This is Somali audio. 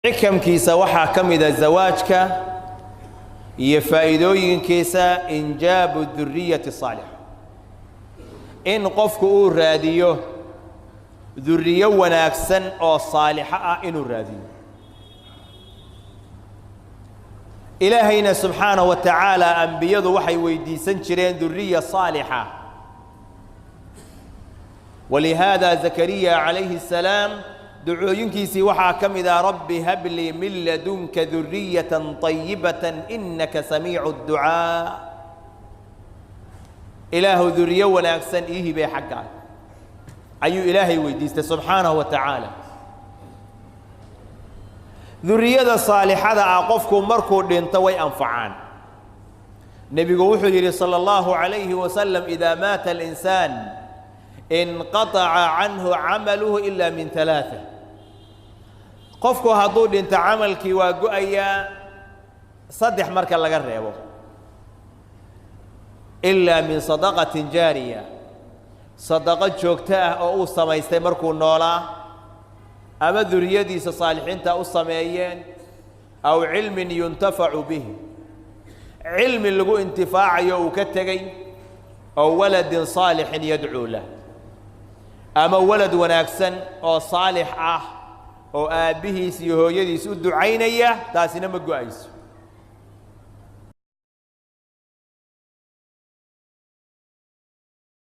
Xikamkiisa waxaa ka mida zawaajka iyo faa'iidooyinkiisa injaabu duriyati saalixa, in qofku uu raadiyo duriyo wanaagsan oo saalixo ah inuu raadiyo. Ilaahayna subxaanahu wa tacaala ambiyadu waxay weydiisan jireen duriya saalixa. Walihaada Zakariya calayhi الsalaam ducooyinkiisii waxaa ka mid ah: rabbi hablii min ladunka duriyata طayibata inaka samiicu اdducaa. Ilaahu, duriyo wanaagsan ii hibee xaggaa ayuu Ilaahay weydiistay subxaanahu wa tacaala. Duriyada saalixada ah qofku markuu dhinto way anfacaan. Nebigu wuxuu yidhi salى اllahu عalayhi wasalam: idaa maata alinsaan inqaطaca canhu camaluhu ila min ثalaaثة. Qofku hadduu dhinto camalkii waa go-ayaa saddex marka laga reebo, ilaa min sadaqatin jaariya, sadaqo joogto ah oo uu samaystay markuu noolaa ama duriyadiisa saalixiinta u sameeyeen, aw cilmin yuntafacu bih, cilmi lagu intifaacayo uu ka tegey, ow waladin saalixin yadcuu lah, ama walad wanaagsan oo saalix ah oo aabbihiis iyo hooyadiis u ducaynaya, taasina ma go-ayso.